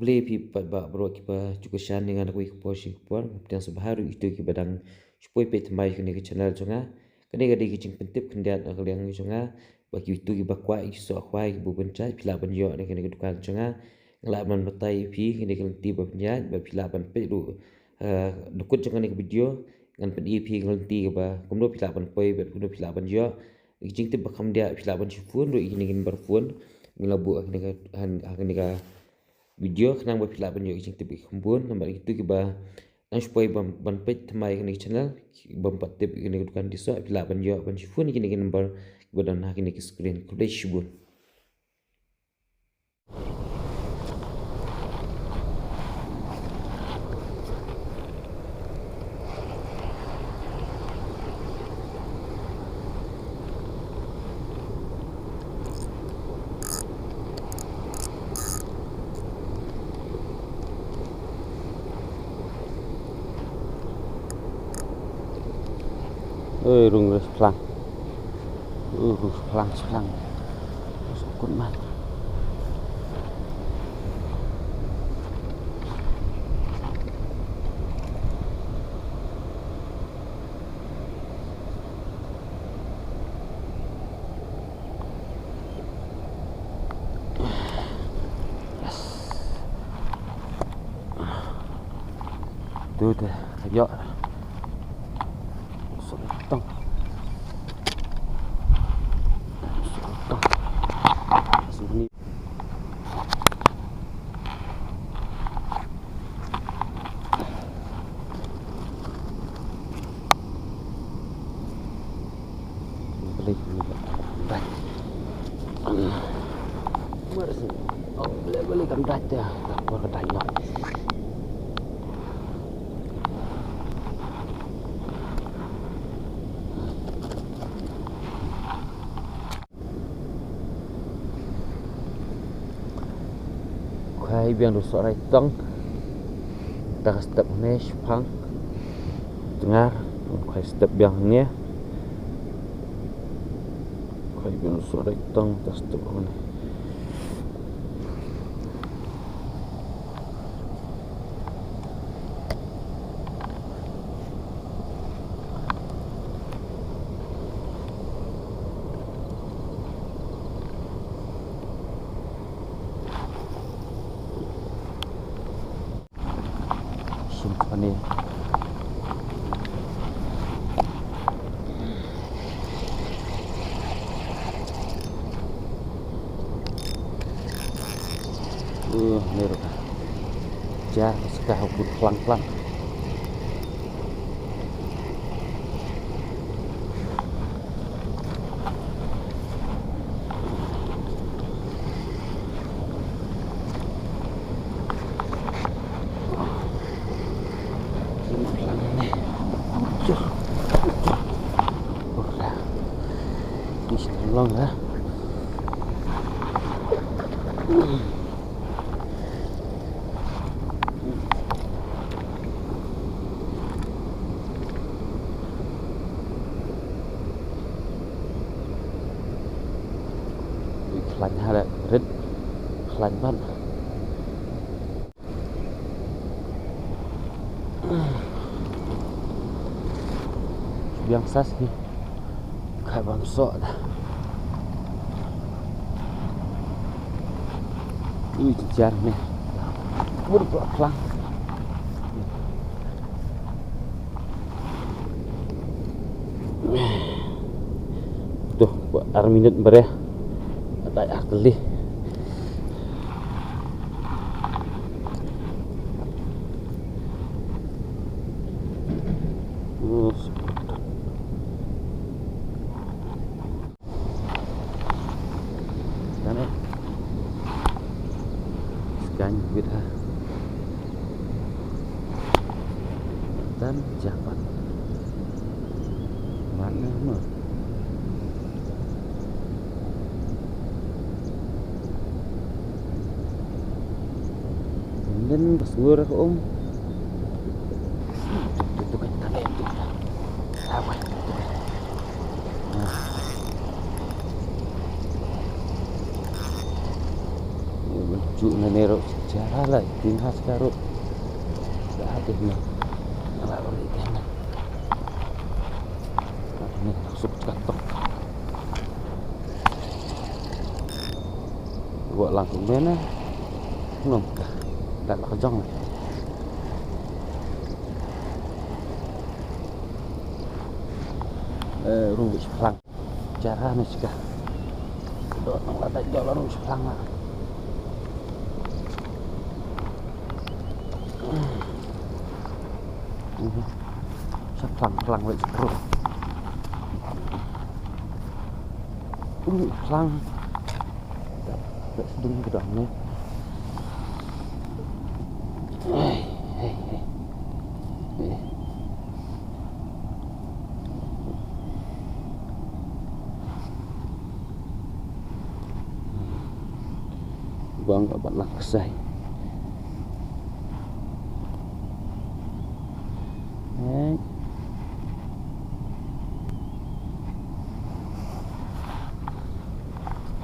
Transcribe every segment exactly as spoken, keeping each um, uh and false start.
Khublei phi paidbah baroh kiba ju kyrshan ïa nga na kawei ka por sha kawei ka por. Nga pdiang sngewbha ruh ïa kito kiba dang shu poi peit thymmai ïa kane ka channel jong nga. Kane ka dei ka jingpyntip khyndiat na ka liang jong nga ba kito kiba kwah ïa ki soh khwai kiba bun jait phi lah ban ïoh na kane ka dukan jong nga. Nga lah ban batai ïa phi kane ka lynti ba pynïaid ba phi lah ban peit ruh, eh, dukut jong kane ka video. Ngan pyni ïa phi ka lynti kaba kumno phi lah ban poi bad kumno phi lah ban ïoh. Ki jingtip ba kham diah phi lah ban shu phone ruh ïa kine ki number phone. Ngi la buh ha kane ka, ha kane ka video khnang ba phi lah ban ïoh ki jingtip ki kham bun. Namar kito kiba nang shu poi ban, ban peit thymmai ïa kane ka channel, bym pat tip ïa kane ka dukan disoh, phi lah ban ïoh ban shu phone ïa kine ki number kiba don ha kine ki screen. Khublei shibun. Oi, rung res plang. Uh, rung plang, plang. Sukut mat. Tu te, ka ïoh. Suk tong. Suk tong. Suk ni. Balik, balik. Mar sini. Oh, balik, balik, kam dah. Tak apa, dah. Khwai biang da u Sohraitong. Da ka step ne shipang. Tngar. Khwai step biang ne. Khwai biang da u Sohraitong da step ne. Sum pani. Uh, ni ruh ka. Jar ka seka ha u kut klang klang. Long, ha? Khlaiñ ha leh rit, khlaiñ ban. Biang sas hi. Kha bam soh da. Ui, jar ne. Bur plak plang. Tuh, ba ar minit bare. Dai ar tylli. Oh, Scan eh. Scan wit ha. Dan japan. Mana ma? Nden bas ngur ka um. Tu tu kan tak eh tu. Apa tu? Nah. Ini lucu nane ro. Siara lai, tin ha siaru. Dah hati ni. Ala uri tin. Ni suk kat tok. Buat langkung mana? Nong. Dah lah kejang. Eh, rubuh sepelang. Cara ni sika. Dot nang lada jauh lalu selang lah. Mhm. Selang, selang wei sekeru. Ini selang. Tak sedung ke dalam ni. Hei, hei, hei. Hei. Bang ka bat lang ksai. Hei.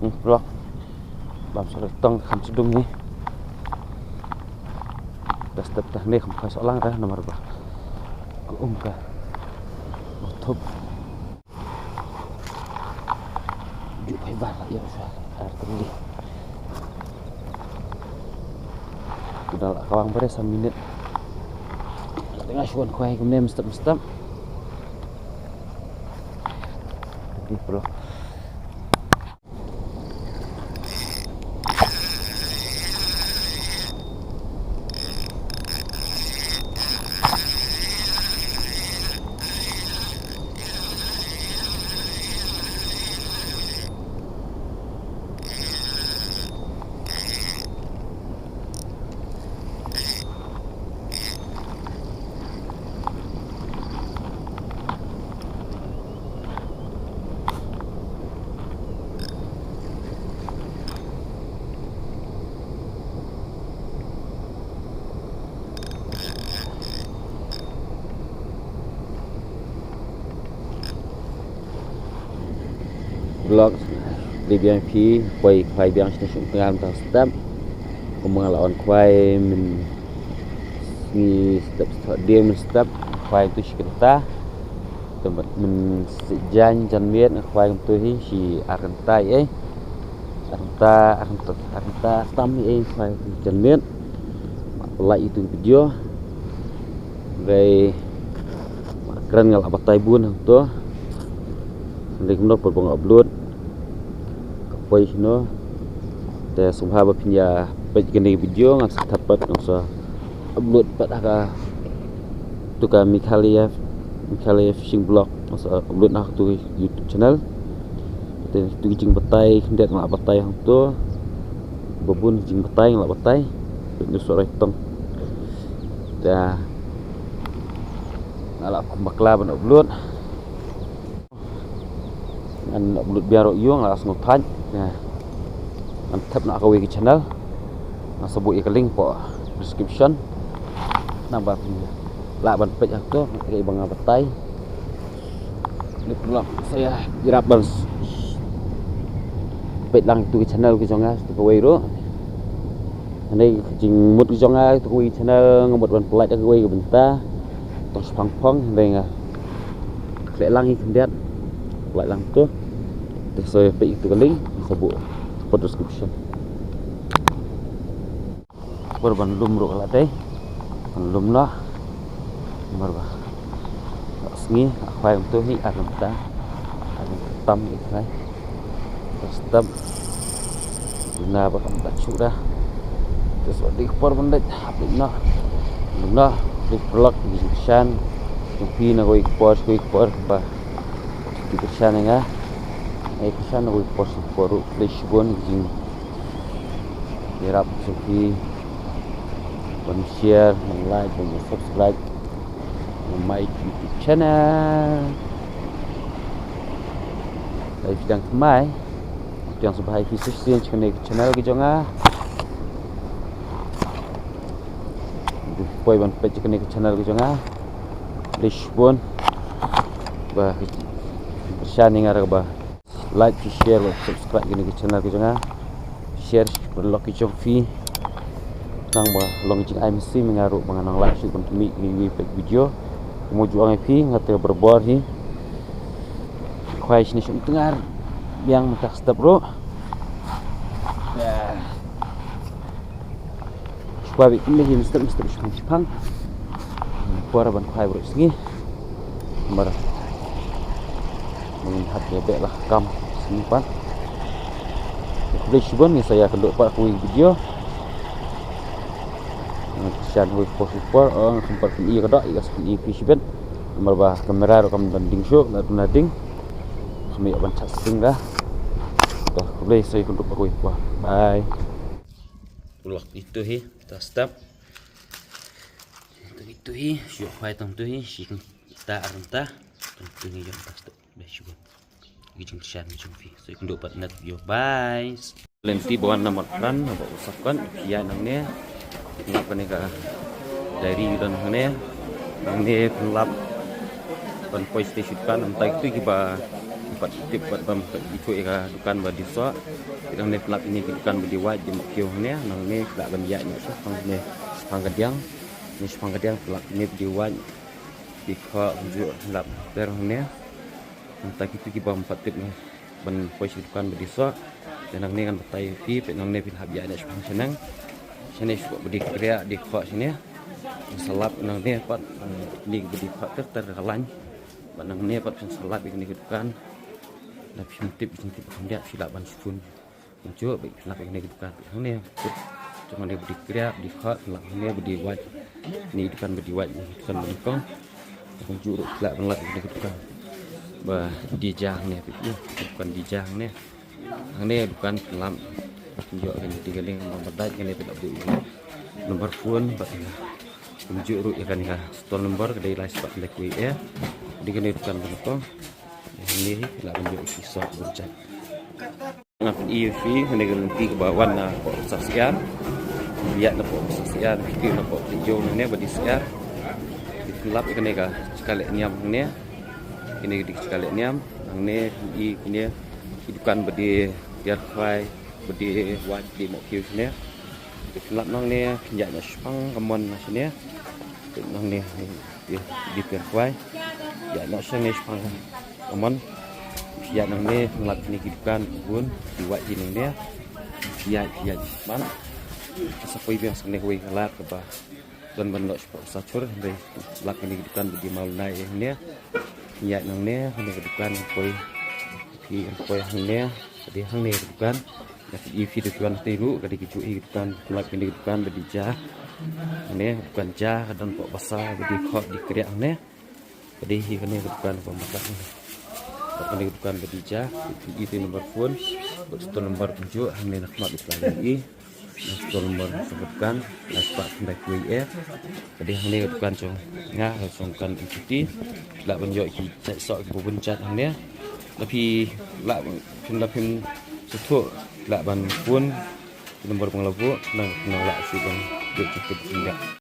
Hmm, vlog. Bam sore tong kham sdung ni. Dah step tah ni kham khoi solang dah nomor ba. Ko um ka. Ko thup. Ju phai ba la ïa sa. Ar tengli. Udah la kawang beres sa minit. Tengah shuan khoi kumne mestep mestep. Di vlog. Vlog, dei biang phi, poi khwai biang sini suk tengah mentang step. Kumang la on khwai min sngi step step dia min step khwai tu shi kenta. Tempat min si jan jan miet khwai tu hi shi ar kenta eh. Ar kenta, ar kenta, ar kenta tam eh khwai tu jan miet. Like itu video. Dei kren nga la batai bun hangto. Dei kumno por bang upload. Ka poi shino. Te sngewbha ba phin ïa peit kane ka video ngan sa thap pat ngan sa upload pat ha ka tu ka Meghalaya, Meghalaya Fishing Vlog ngan sa upload ha ka tu YouTube channel. Te tu ki jingbatai khyndiat nga la batai hangto. Ba bun ki jingbatai nga la batai. Peit nusot rai tong. Te nga la kum bakla ban upload. Ngan upload biang ruh ïa nga la sngewthuh. Ngan thep na kawei ka channel. Ngan sa buh ïa ka link hapoh description. Nang ba phi lah ban peit hangto, ïa ba nga batai. Lip vlog sa ïa ïarap ban peit lang tu ka channel ka jong nga tu kawei ruh. Hynrei ka jingmut ka jong nga tu kawei ka channel nga mut ban pynlait kawei ka bynta. Tang shipang phong hynrei nga khleh lang ïa khyndiat. Pynlait lang tu. Te sa peit tu ka link sa buh hapoh description. Por ban lum ruh ka la dei. Ban lum noh. Namar ba la sngi, la khwai kumto hi, ar kynta. Ar kynta tam ïa khwai. Step. Duna ba kam ta shuh da. Te sa dei por ban leit, hap leit noh. Lum noh, leit paralok, ki jingkyrshan. Jong phi na kawei ka por, kawei ka por ba ki kyrshan ïa nga. Nga kyrshan na kawei ka por, shu por ruh, leit shibun ki jing Ïarap jong phi ban share, ban like, ban subscribe na my YouTube channel. Dei phi dang thymmai, phi dang sngewbha ïa phi shisien sha kane ka channel ka jong nga. Poi ban peit sha kane ka channel ka jong nga. Leit shibun ba phi kyrshan ïa nga ruh ba like, phi share, bad subscribe kane ka channel ka jong nga. Share paralok ki jong phi. Tang ba long jingai masi mynta ruh ba nga nang lah shuh ban pynmih ïa kane ka video. Kumno ju ong ïa phi, nga te barabor hi. Khwai shane shong tyngar biang mynta step ruh. Shu khwai beit kumne hi mynstep mynstep shipang shipang. Por ban khwai baroh sngi. Namar ngin hap ïa beh la kam sngi pat. Khublei shibun, ngin sa ïakynduh pat kawei video. Shan hoi por hoi por, oh, ngam pat pyni ka doh, ïa ka pyni phi shibit. Namar ba kamera ruh kam don ding shuh, la duna ding. Kam ïa ban chat sting da. Dah, khublei, sa ïakynduh pat kawei por. Bye. Pulak itu hi, ta step. Itu, itu hi, shu khwai tang tu hi, shi ta aranta. Tang tu hi, jom ta step. Dah shu. Ki jingkyrshan ki jong phi. Sa ïakynduh pat next video. Bye. Lynti ba wan na Marpran, ba u sah kan, ïa nangne. Lap kane ka diary don hangne. Nangne pynlap ban poi sha dukan, mynta kitu kiba pat tip pat bam kitu ïa ka dukan ba dei soh. Nangne pynlap ine ki dukan ba dei wait, dei mawkhiew hangne. Nangne pynlap ban ïa ine shipang hangne, shipang kadiang. Ine shipang kadiang pynlap ine ba dei wait, dei khoh, kumjuh, pynlap per hangne. Mynta kitu kiba ym pat tip ne ban poi sha dukan ba dei soh. Te nangne ngan batai ïa phi, peit nangne phin hap ïa ine shipang shaneng. Shane shuh ba dei kriah, dei khoh shane. Phin sa lap nangne pat, ine ba dei khoh ter ter ka lain. Bad nangne pat phin sa lap ïa kane ka dukan. Lada phim tip, phim tip kham biang, phi lah ban shun. Kumjuh, ba phin lap ïa kane ka dukan. Hangne, jong kane ba dei kriah, ba dei khoh, phin lap hangne ba dei wait. Ine dukan ba dei wait, ine dukan ba nyngkong. Kumjuh ruh phin lah ban lap ïa kane ka dukan ba dei ja hangne, phi, ine dukan dei ja hangne. Hangne dukan phin lap. Kumjuh kane dei ka link ba bad kane phin lap dei. Number phone bad ïa. Kumjuh ruh ïa kane ka stall number ka dei lai spah lai kuai eh. Dei kane dukan ba nyngkong. Hangne phin lah ban ïoh ki soh ba jait. Nga pyni ïa phi, kane ka lynti kaba wan na poh Syiar. Ïa na poh Syiar, kiti na poh Tijo, kane ba dei Syiar. Phin lap ïa kane ka jaka leh niam hangne. Kane ka dei ka jaka leh niam, hangne pyni kane ki dukan ba dei tiar khwai, ba dei wait, ba dei mawkhiew hangne. Phin lap nangne, phin ïaid noh shipang kamon na shane. Peit nangne, ïa, dei tiar khwai. Ïaid noh shane shipang kamon. Ïaid nangne, phin lap kine ki dukan, ki bun, ki wait ki nangne. Ïaid, ïaid, man. Sa poi biang shane kawei ka lad kaba don ban noh shipang sa chur, hynrei lap kine ki dukan ba dei Mawlynai eh hangne. Ïaid nangne, hangne ka dukan, poi. Ki poi hangne, ka dei hangne ka dukan. Nga pyni ïa phi dukan te ruh, ka dei kijuh hi ki dukan, lap kine ki dukan ba dei ja. Hangne dukan ja, ka don poh basa, ba dei khoh, dei kriah hangne. Ka dei hi kane ka dukan ba masa hangne. Lap kane ka dukan ba dei ja, pyni ïa phi number phone, bad stall number kumjuh, hangne na khmat ïa phi la ïohi. Stall number sa ka dukan, lai spah khyndai kuai eh. Ka dei hangne ka dukan jong nga, ka jong dukan M T T. Lah ban ïoh ki jait soh kiba bun jait hangne. Lada phi lah ban, phin, lada phim sngewthuh, lah ban phone ki number ba nga la buh, nang, nang lah shuh ban ïoh ki tip ki jingeh.